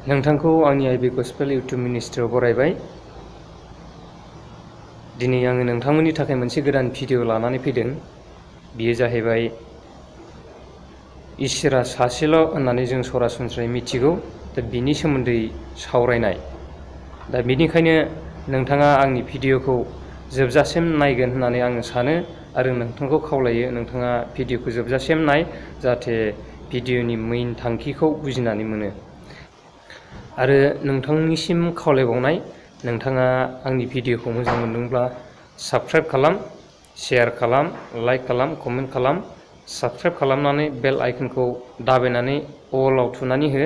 नोंथांखौ आंनि आइबि gospel YouTube मिनिस्ट्रियाव बरायबाय। दिनै आङो नोंथांमोननि थाखाय मोनसे गोदान भिडिअ लानानै फैदों। बियो जाहैबाय इसोरा सासेल' होननानै जों सरासनस्रायै मिथिगौ, दा बिनि सोमोन्दै सावरायनाय। दा बिनिखायनो नोंथाङा आंनि भिडिअखौ जोबजासिम नायगोन होननानै आङो सानो आरो नोंथांखौ खावलायो नोंथाङा भिडिअखौ जोबजासिम नाय, जाहाथे भिडिअनि मेइन थांखिखौ बुजिनानै मोनो। आरो नोंथांनिसिम खावलायबावनाय, नोंथाङा आंनि भिडिअखौ मोजां मोनदोंब्ला साबस्क्राइब खालाम, शेयार खालाम, लाइक खालाम, कमेन्ट खालाम। साबस्क्राइब खालामनानै बेल आइकनखौ दाबायनानै अलाव थुनानै हो,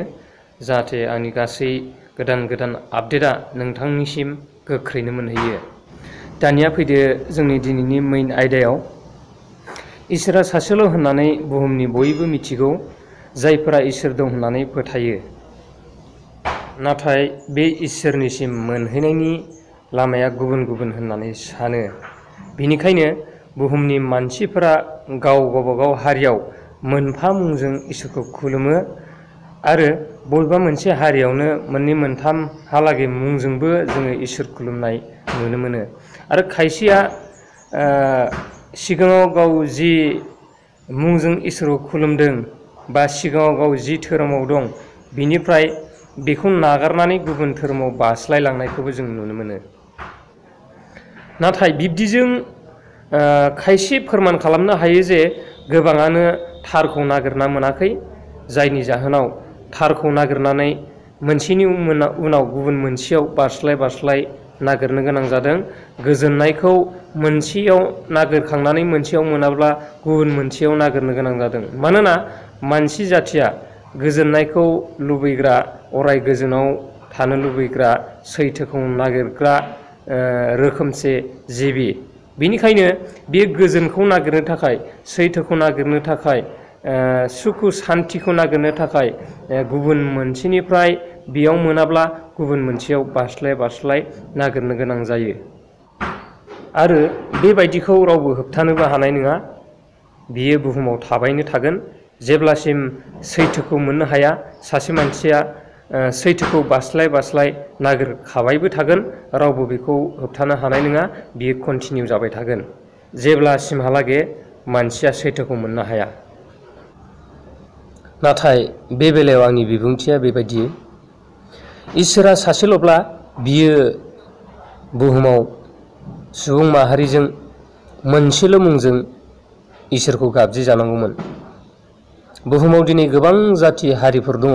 जाहाथे आंनि गासै गोदान गोदान आपडेटआ नोंथांनिसिम गोख्रैनो मोनहैयो। दानिया फैदो जोंनि दिनैनि मेइन आयदायाव। इसोरा सासेल' होननानै बुहुमनि बयबो मिथिगौ, जायफोरा इसोर दं होननानै फोथायो। नाथाय बे इसोरनिसिम मोनहैनायनि लामाया गुबुन गुबुन होननानै सानो। बेनिखायनो बुहुमनि मानसिफोरा गाव गावबागाव हारियाव मोनफा मुंजों इसोरखौ खुलुमो आरो बबेबा मोनसे हारियावनो मोननै मोनथामहालागै मुंजोंबो जोङो इसोर खुलुमनाय नुनो मोनो। आरो खायसेया सिगाङाव गाव जि मुंजों इसोरखौ खुलुमदों बा सिगाङाव गाव जि धोरोमाव दं, बिनिफ्राय बेखौ नागारनानै गुबुन धोरोमाव बास्लायलांनायखौबो जों नुनो मोनो। नाथाय बिब्दिजों खायसे फोरमान खालामनो हायो जे गोबाङानो थारखौ नागिरना मोनाखै, जायनि जाहोनाव थारखौ नागिरनानै मोनसेनि उनाव गुबुन मोनसेयाव बारस्लाय नागिरनो गोनां जादों। गोजोननायखौ मोनसेयाव नागिरखांनानै मोनसेयाव मोनाब्ला गुबुन मोनसेयाव नागिरनो गोनां जादों। मानोना मानसि जाथिया गोजोननायखौ लुबैग्रा, अराय गोजोनाव थानो लुबैग्रा, सैथोखौ नागिरग्रा रोखोमसे जिबि। बेनिखायनो बे गोजोनखौ नागिरनो थाखाय, सैथोखौ नागिरनो थाखाय, सुखु सान्थिखौ नागिरनो थाखाय गुबुन मोनसेनिफ्राय बेयाव मोनाब्ला गुबुन मोनसेयाव बारस्लाय नागिरनो गोनां जायो। आरो बेबायदिखौ रावबो होबथानोबो हानाय नङा। बियो बुहुमाव थाबायनो थागोन जेब्लासिम सैथोखौ मोननो हाया। सासे मानसिया सैथोखौ बास्लाय नागिरखाबायबो थागोन, रावबो बेखौ होबथानो हानाय नङा। बियो कन्टिनिउ जाबाय थागोन जेब्लासिमहालागै मानसिया सैथोखौ मोननो हाया। नाथाय बे बेलायाव आंनि बिबुंथिया बेबायदि, इसोरा सासेल'ब्ला बियो बुहुमाव सुबुं माहारिजों मोनसेल' मुंजों इसोरखौ गाबज्रि जानांगौमोन। बुहुमाव दिनै गोबां जाथि हारिफोर दङ।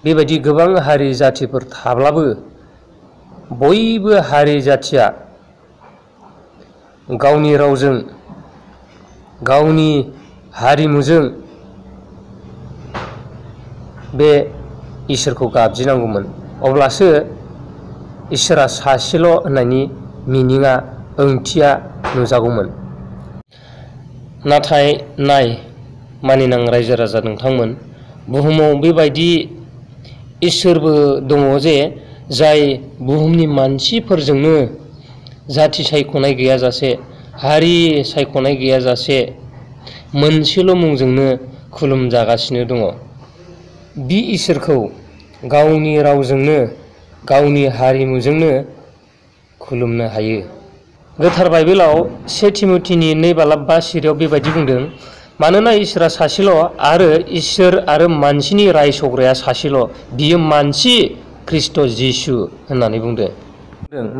बेबायदि गोबां हारि जाथिफोर थाब्लाबो बयबो हारि जाथिया गावनि रावजों, गावनि हारिमुजों बे इसोरखौ गाबज्रिनांगौमोन। अब्लासो इसोरा सासेल' होननायनि मिनिङा, ओंथिया नुजागौमोन। नाथाय नाय, मानिनां रायजो राजा नोंथांमोन, बुहुमाव बेबायदि इसोरबो दङ जे जाय बुहुमनि मानसिफोरजोंनो जाथि सायख'नाय गैयाजासे, हारि सायख'नाय गैयाजासे मोनसेल' मुंजोंनो खुलुमजागासिनो दङ। बि इसोरखौ गावनि रावजोंनो, गावनि हारिमुजोंनो खुलुमनो हायो। गोथार बाइबेलाव 1 तिमथिनि 2:5 बेबायदि बुंदों, मानोना इसोरा सासेल' आरो इसोर आरो मानसिनि रायसग्राया सासेल', बियो मानसि ख्रिस्ट' जिसु होननानै बुंदों।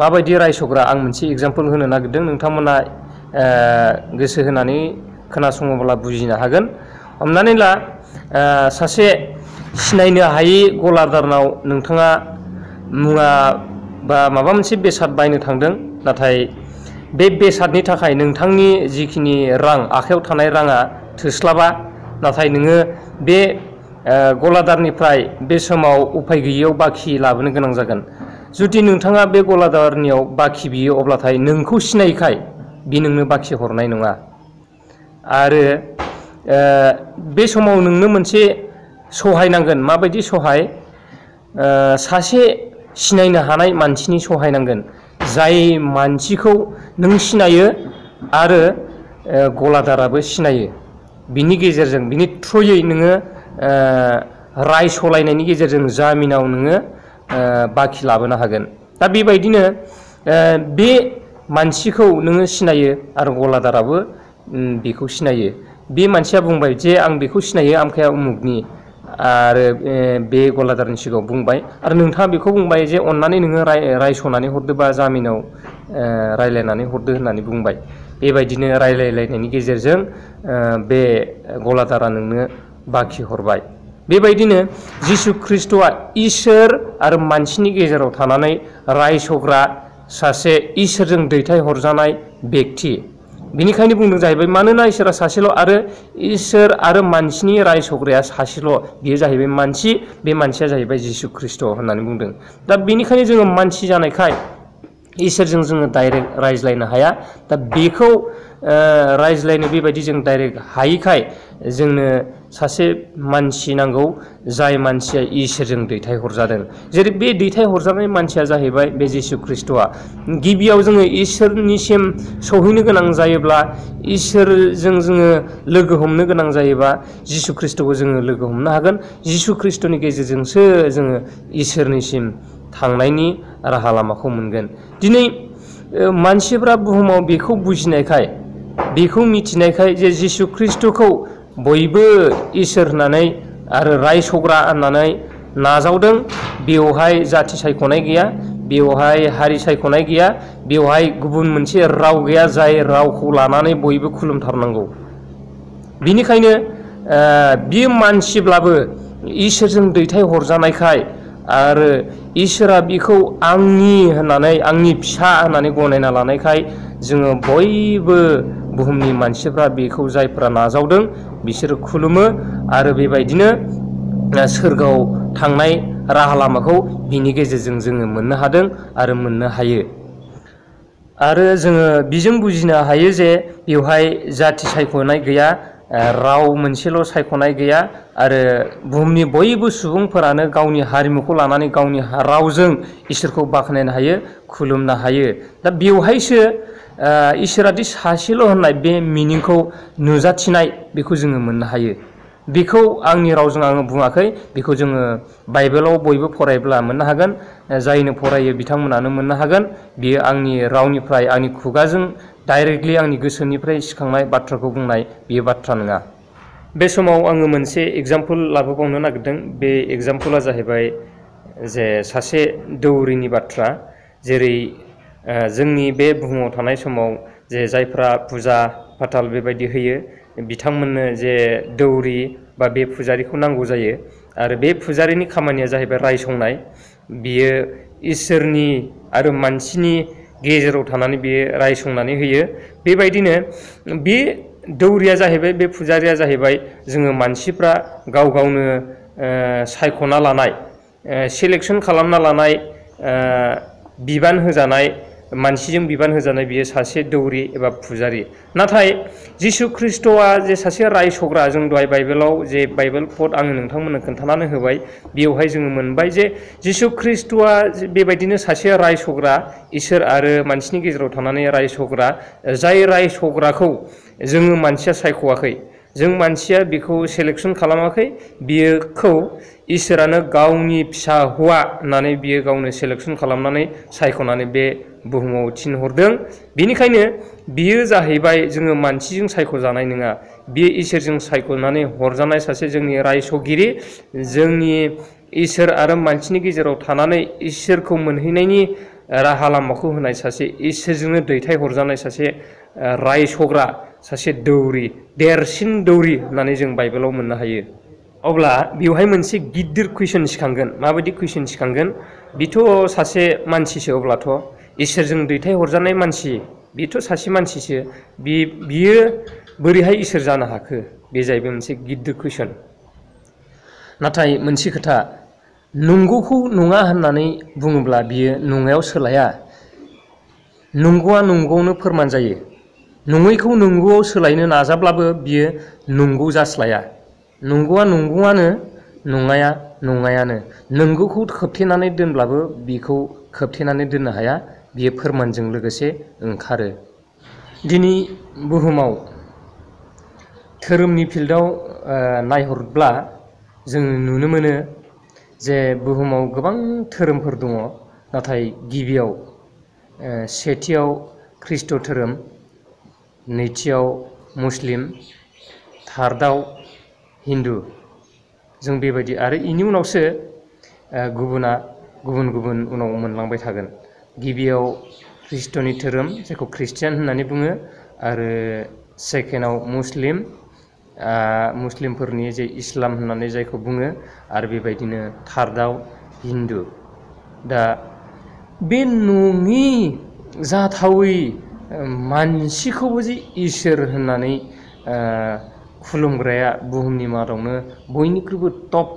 माबायदि रायसग्रा आं मोनसे एग्जाम्पल होनो नागिरदों, नोंथांमोना गोसो होनानै खोनासङोब्ला बुजिनो हागोन। हमनानै ला, सासे सिनायनो हायै गलादारनाव नोंथाङा मुवा बा माबा मोनसे बेसाद बायनो थांदों, नाथाय बे बेसादनि थाखाय नोंथांनि जिखिनि रां, आखायाव थानाय राङा थोस्लाबा, नाथाय नोङो बे गलादारनिफ्राय बे समाव उफाय गैयैयाव बाखि लाबोनो गोनां जागोन। जुदि नोंथाङा बे गलादारनियाव बाखि बियो, अब्लाथाय नोंखौ सिनायखाय बि नोंनो बाखि हरनाय नङा। आरो बे समाव नोंनो मोनसे सहाय नांगोन। माबायदि सहाय? सासे सिनायनो हानाय मानसिनि सहाय नांगोन, जाय मानसिखौ नों सिनायो आरो गलादाराबो सिनायो। बिनि गेजेरजों, बिनि थ्रुयै नोङो रायसलायनायनि गेजेरजों जामिनाव नोङो बाखि लाबोनो हागोन। दा बेबायदिनो बे मानसिखौ नोङो सिनायो आरो गलादाराबो बेखौ सिनायो। बे मानसिया बुंबाय जे आं बेखौ सिनायो, आमखाया उमुगनि, आरो बे गलादारनि सिगाङाव बुंबाय, आरो नोंथाङा बेखौ बुंबाय जे अननानै नोङो रायस'नानै हरदो बा जामिनाव रायलायनानै हरदो होननानै बुंबाय। बेबायदिनो रायलायलायनायनि गेजेरजों बे गलादारा नोंनो बाखि हरबाय। बेबायदिनो जिसु ख्रिस्ट'आ इसोर आरो मानसिनि गेजेराव थानानै रायसग्रा सासे इसोरजों दैथायहरजानाय बेक्ति। बिनिखायनो बुंदों जाहैबाय, मानोना इसोरा सासेल' आरो इसोर आरो मानसिनि रायसग्राया सासेल', बेयो जाहैबाय मानसि, बे मानसिया जाहैबाय जिसु ख्रिस्ट' होननानै बुंदों। दा बेनिखायनो जोङो मानसि जानायखाय इसोरजों जोङो डाइरेक्ट रायज्लायनो हाया। दा बेखौ रायज्लायनो बेबायदि जों डाइरेक्ट हायिखाय जोंनो सासे मानसि नांगौ, जाय मानसिया इसोरजों दैथायहरजादों। जेरै बे दैथायहरजानाय मानसिया जाहैबाय बे जिसु ख्रिस्ट'आ। गिबियाव जोङो इसोरनिसिम सौहैनो गोनां जायोब्ला, इसोरजों जोङो लोगो हमनो गोनां जायोबा जिसु ख्रिस्ट'खौ जोङो लोगो हमनो हागोन। जिसु ख्रिस्ट'नि गेजेरजोंसो जोङो इसोरनिसिम थांनायनि राहा लामाखौ मोनगोन। दिनै मानसिफ्रा बुहुमाव बेखौ बुजिनायखाय, बेखौ मिथिनायखाय जे जिसु ख्रिस्ट'खौ बयबो इसोर होननानै आरो रायसग्रा होननानै नाजावदों, बेवहाय जाथि सायख'नाय गैया, बेवहाय हारि सायख'नाय गैया, बेवहाय गुबुन मोनसे राव गैया जाय रावखौ लानानै बयबो खुलुमथारनांगौ। बिनिखायनो बियो मानसिब्लाबो इसोरजों दैथायहरजानायखाय आरो इसोरा बिखौ आंनि होननानै, आंनि फिसा होननानै गनायना लानायखाय जोङो बयबो बुहुमनि मानसिफ्रा बेखौ जायफ्रा नाजावदों बिसोरो खुलुमो, आरो बेबायदिनो सोरगोआव थांनाय राहा लामाखौ बिनि गेजेरजों जोङो मोननो हादों आरो मोननो हायो। आरो जोङो बिजों बुजिनो हायो जे बेवहाय जाथि सायख'नाय गैया, राव मोनसेल' सायख'नाय गैया, आरो बुहुमनि बयबो सुबुंफोरानो गावनि हारिमुखौ लानानै गावनि रावजों इसोरखौ बाख्नायनो हायो, खुलुमनो हायो। दा बेवहायसो इसोरादि सासेल' होननाय बे मिनिंखौ नुजाथिनाय, बेखौ जोङो मोननो हायो। बेखौ आंनि रावजों आङो बुङाखै, बेखौ जोङो बाइबेलाव बयबो फरायब्ला मोननो हागोन। जायनो फरायो बिथांमोनानो मोननो हागोन। बियो आंनि रावनिफ्राय, आंनि खुगाजों डाइरेक्टलि आंनि गोसोनिफ्राय सिखांनाय बाथ्राखौ बुंनाय बेयो बाथ्रा नङा। बे समाव आङो मोनसे एग्जाम्पल लाबोबावनो नागिरदों। बे एग्जाम्पला जाहैबाय जे सासे दौरिनि बाथ्रा। जेरै जोंनि बे बुहुमाव थानाय समाव जे जायफ्रा फुजा फाथाल बेबायदि होयो, बिथांमोननो जे दौरि बा बे फुजारिखौ नांगौ जायो। आरो बे फुजारिनि खामानिया जाहैबाय रायसंनाय। बियो इसोरनि आरो मानसिनि गेजेराव थानानै बियो रायसंनानै होयो। बेबायदिनो बे दौरिया जाहैबाय, बे फुजारिया जाहैबाय, जोङो मानसिफ्रा गाव गावनो सायख'ना लानाय, सेलेक्सन खालामना लानाय, बिबान होजानाय, मानसिजों बिबान होजानाय बियो सासे दौरि एबा फुजारि। नाथाय जिसु ख्रिस्ट'आ जे सासे रायसग्रा, जों दहाय बाइबेलाव जे बाइबेल पद आङो नोंथांमोननो खोन्थानानै होबाय, बेवहाय जोङो मोनबाय जे जिसु ख्रिस्ट'आ बेबायदिनो सासे रायसग्रा, इसोर आरो मानसिनि गेजेराव थानानै रायसग्रा, जाय रायसग्राखौ जोङो मानसिया सायख'वाखै, जों मानसिया बेखौ सेलेक्सन खालामाखै, बियोखौ इसोरानो गावनि फिसा हौवा होननानै बियो गावनो सेलेक्सन खालामनानै सायख'नानै बे बुहुमाव थिनहरदों। बेनिखायनो बियो जाहैबाय जोङो मानसिजों सायख'जानाय नङा, बियो इसोरजों सायख'नानै हरजानाय सासे जोंनि रायसगिरि, जोंनि इसोर आरो मानसिनि गेजेराव थानानै इसोरखौ मोनहैनायनि राहा लामाखौ होनाय सासे, इसोरजोंनो दैथायहरजानाय सासे रायसग्रा, सासे दौरि, देरसिन दौरि होननानै जों बाइबेलाव मोननो हायो। अब्ला बेवहाय मोनसे गिदिर कुइसन सिखांगोन। माबायदि कुइसन सिखांगोन? बेथ' सासे मानसिसो, अब्लाथ' इसोरजों दैथायहरजानाय मानसि, बेथ' सासे मानसिसो, बियो बोरैहाय इसोर जानो हाखो? बे जाहैबाय मोनसे गिदिर कुइसन। नाथाय मोनसे खोथा, नंगौखौ नङा होननानै बुङोब्ला बियो नङायाव सोलाया। नंगौआ नंगौआवनो फोरमान जायो। नङैखौ नंगौआव सोलायनो नाजाब्लाबो बियो नंगौ जास्लाया। नंगौआ नंगौआनो, नङाया नङायानो। नंगौखौ खोबथेनानै दोनब्लाबो बिखौ खोबथेनानै दोननो हाया, बियो फोरमानजों लोगोसे ओंखारो। दिनै बुहुमाव धोरोमनि फिल्डआव नायहरब्ला जों नुनो मोनो जे बुहुमाव गोबां धोरोमफोर दङ, नाथाय गिबियाव सेथियाव ख्रिस्ट' धोरोम, नैथियाव मुस्लिम, थार्दआव हिन्दु। जों बेबायदि आरो इनि उनावसो गुबुना गुबुन गुबुन उनाव मोनलांबाय थागोन। गिबियाव ख्रिस्ट'नि धोरोम जायखौ ख्रिस्टियान होननानै बुङो, आरो सेकेन्डआव मुस्लिमफोरनि जे इस्लाम होननानै जायखौ बुङो, आरो बेबायदिनो थार्दआव हिन्दु। दा बे नङि जाथावै मानसिखौबो जे इसोर होननानै खुलुमग्राया बुहुमनि मादावनो बयनिख्रुइबो टप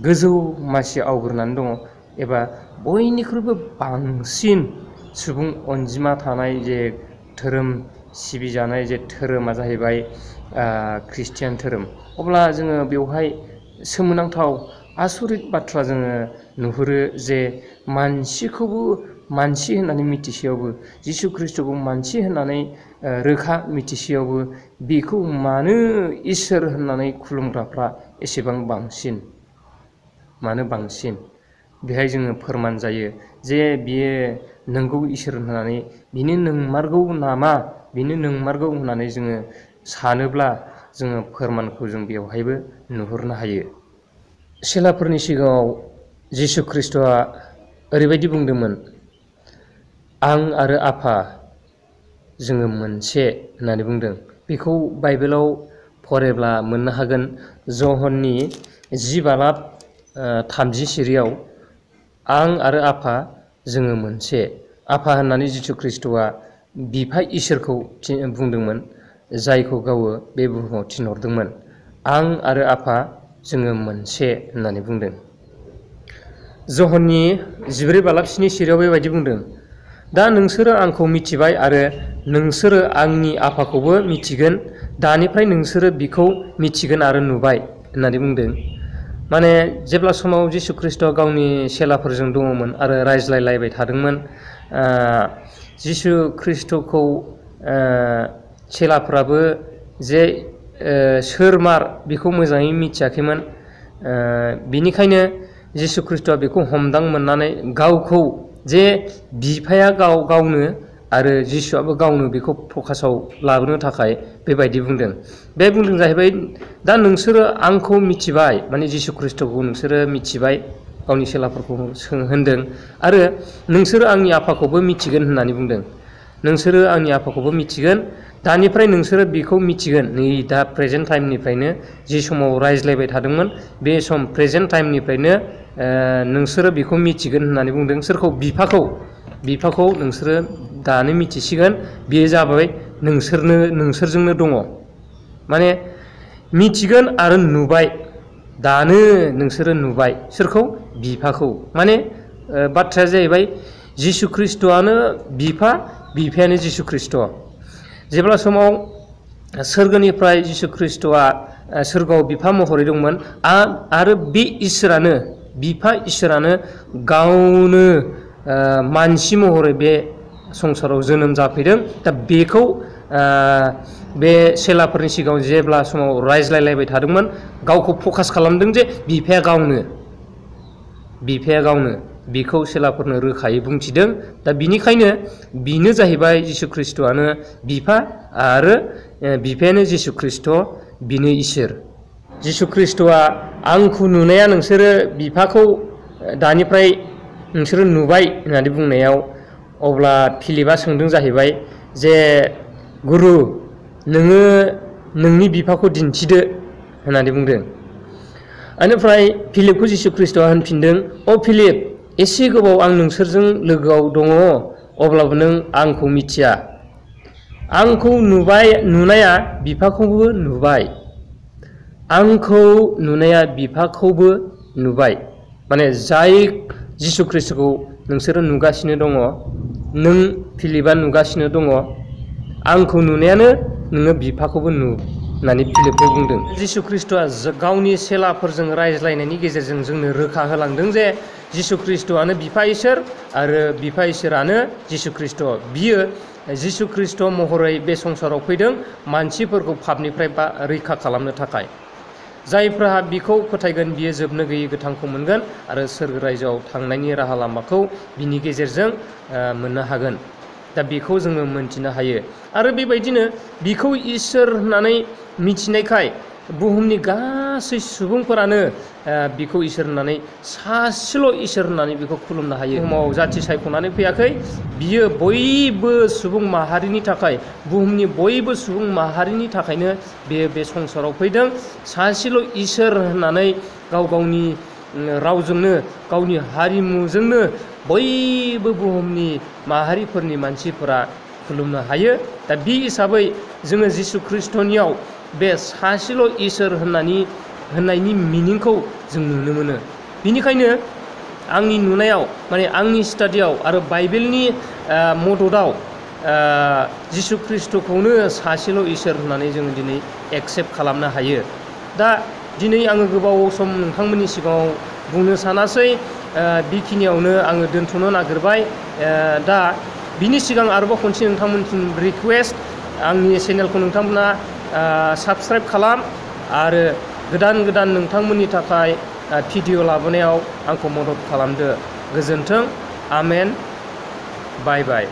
गोजौ मासि आवग्रिनानै दङ, एबा बयनिख्रुइबो बांसिन सुबुं अनजिमा थानाय जे धोरोम सिबिजानाय जे धोरोमा जाहैबाय ख्रिस्टियान धोरोम। अब्ला जोङो बेवहाय सोमोनांथाव आसरित बाथ्रा जोङो नुहुरो जे मानसिखौबो मानसि होननानै मिथिसेयावबो, जिसु ख्रिस्ट'खौ मानसि होननानै रोखा मिथिसेयावबो, बेखौ मानो इसोर होननानै खुलुमग्राफ्रा एसेबां बांसिन? मानो बांसिन? बेहाय जोङो फोरमान जायो जे बियो नोंगौ इसोर होननानै, बिनो नोंमारगौ नामा, बिनो नोंमारगौ होननानै जोङो सानोब्ला जोङो फोरमानखौ जों बेवहायबो नुहुरनो हायो। सेलाफोरनि सिगाङाव जिसु ख्रिस्ट'आ ओरैबायदि बुंदोंमोन, आं आरो आफा जोङो मोनसे होननानै बुंदों। बेखौ बाइबेलाव फरायब्ला मोननो हागोन, जहननि 10:30 सिरियाव आं आरो आफा जोङो मोनसे। आफा होननानै जिसु ख्रिस्ट'आ बिफा इसोरखौ बुंदोंमोन, जायखौ गावो बे बुहुमाव थिनहरदोंमोन। आं आरो आफा जोङो मोनसे होननानै बुंदों। जहननि 14:7 सिरियाव बेबायदि बुंदों, दा नोंसोरो आंखौ मिथिबाय आरो नोंसोरो आंनि आफाखौबो मिथिगोन, दानिफ्राय नोंसोरो बिखौ मिथिगोन आरो नुबाय होननानै बुंदों। माने जेब्ला समाव जिसु ख्रिस्ट'आ गावनि सेलाफोरजों दङमोन आरो रायज्लायलायबाय थादोंमोन, जिसु ख्रिस्ट'खौ सेलाफ्राबो जे सोर मार बेखौ मोजाङै मिथियाखैमोन। बिनिखायनो जिसु ख्रिस्ट'आ बेखौ हमदां मोननानै गावखौ जे बिफाया गावनो आरो जिसुआबो गावनो बेखौ फकासाव लाबोनो थाखाय बेबायदि बुंदों। बे बुंदों जाहैबाय, दा नोंसोरो आंखौ मिथिबाय, माने जिसु ख्रिस्ट'खौ नोंसोरो मिथिबाय, गावनि सेलाफोरखौ होनदों, आरो नोंसोरो आंनि आफाखौबो मिथिगोन होननानै बुंदों। नोंसोरो आंनि आफाखौबो मिथिगोन, दानिफ्राय नोंसोरो बेखौ मिथिगोन। नै दा प्रेजेन्ट टाइमनिफ्रायनो जि समाव रायज्लायबाय थादोंमोन, बे सम प्रेजेन्ट टाइमनिफ्रायनो नोंसोरो बेखौ मिथिगोन होननानै बुंदों। सोरखौ? बिफाखौ नोंसोरो दानो मिथिसिगोन, बेयो जाबाय नोंसोरजोंनो दङ। माने मिथिगोन आरो नुबाय, दानो नोंसोरो नुबाय। सोरखौ? बिफाखौ। माने बाथ्राया जाहैबाय जिसु ख्रिस्ट'आनो बिफा, बिफायानो जिसु ख्रिस्ट'। जेब्ला समाव सोरगोनिफ्राय जिसु ख्रिस्ट'आ सोरगोआव बिफा महरै दंमोन, आरो बे इसोरानो, बिफा इसोरानो गावनो मानसि महरै बे संसाराव जोनोम जाफैदों। दा बेखौ बे सेलाफोरनि सिगाङाव जेब्ला समाव रायज्लायलायबाय थादोंमोन, गावखौ फकास खालामदों जे बिफाया गावनो बेखौ सेलाफोरनो रोखायै बुंथिदों। दा बिनिखायनो बिनो जाहैबाय जिसु ख्रिस्ट'आनो बिफा, आरो बिफायानो जिसु ख्रिस्ट', बिनो इसोर। जिसु ख्रिस्ट'आ आंखौ नुनाया नोंसोरो बिफाखौ दानिफ्राय नोंसोरो नुबाय होननानै बुंनायाव, अब्ला फिलिपआ सोंदों जाहैबाय जे गुरु, नोङो नोंनि बिफाखौ दिन्थिदो होननानै बुंदों। बेनिफ्राय फिलिपखौ जिसु ख्रिस्ट'आ होनफिनदों, अ फिलिप, एसे गोबाव आं नोंसोरजों लोगोआव दङ, अब्लाबो नों आंखौ मिथिया। आंखौ नुनाया बिफाखौबो नुबाय, आंखौ नुनाया बिफाखौबो नुबाय। माने जाय जिसु ख्रिस्ट'खौ नोंसोरो नुगासिनो दङ, नों फिलिपआ नुगासिनो दङ, आंखौ नुनायानो नोङो बिफाखौबो नु होननानै फिलिपखौ बुंदों। जिसु ख्रिस्ट'आ गावनि सेलाफोरजों रायज्लायनायनि गेजेरजों जोंनो रोखा होलांदों जे जिसु ख्रिस्ट'आनो बिफा इसोर, आरो बिफा इसोरानो जिसु ख्रिस्ट'। बियो जिसु ख्रिस्ट' महरै बे संसाराव फैदों, मानसिफोरखौ पापनिफ्राय रैखा खालामनो थाखाय। जायफ्रा बिखौ फोथायगोन बियो जोबनो गैयै गोथांखौ मोनगोन आरो सोरगो रायजोआव थांनायनि राहा लामाखौ बिनि गेजेरजों मोननो हागोन। दा बेखौ जोङो मोनथिनो हायो। आरो बेबायदिनो बिखौ इसोर होननानै मिथिनायखाय बुहुमनि गासै सुबुंफोरानो बिखौ इसोर होननानै सासेल' इसोर होननानै बिखौ खुलुमनो हायो। बुहुमाव जाथि सायख'नानै फैयाखै, बियो बयबो सुबुं माहारिनि थाखाय, बुहुमनि बयबो सुबुं माहारिनि थाखायनो बेयो बे संसाराव फैदों। सासेल' इसोर होननानै गाव गावनि रावजोंनो, गावनि हारिमुजोंनो बयबो बुहुमनि माहारिफोरनि मानसिफोरा खुलुमनो हायो। दा बे हिसाबै जोङो जिसु खृष्टनियाव बे सासेल' इसोर होननायनि मिनिंखौ जों नुनो मोनो। बिनिखायनो आंनि नुनायाव, माने आंनि स्टाडियाव आरो बाइबेलनि मददाव जिसु खृष्टखौनो सासेल' इसोर होननानै जोङो दिनै एक्सेप्ट खालामनो हायो। दा दिनै आङो गोबाव सम नोंथांमोननि सिगाङाव बुंनो सानासै, बेखिनियावनो आङो दोनथ'नो नागिरबाय। दा बिनि सिगां आरोबाव खनसे नोंथांमोनसिम रिकुवेस्ट, आंनि चेनेलखौ नोंथांमोना साबस्क्राइब खालाम आरो गोदान गोदान नोंथांमोननि थाखाय भिडिअ लाबोनायाव आंखौ मदद खालामदो। गोजोन्थों। आमेन। बाय बाय।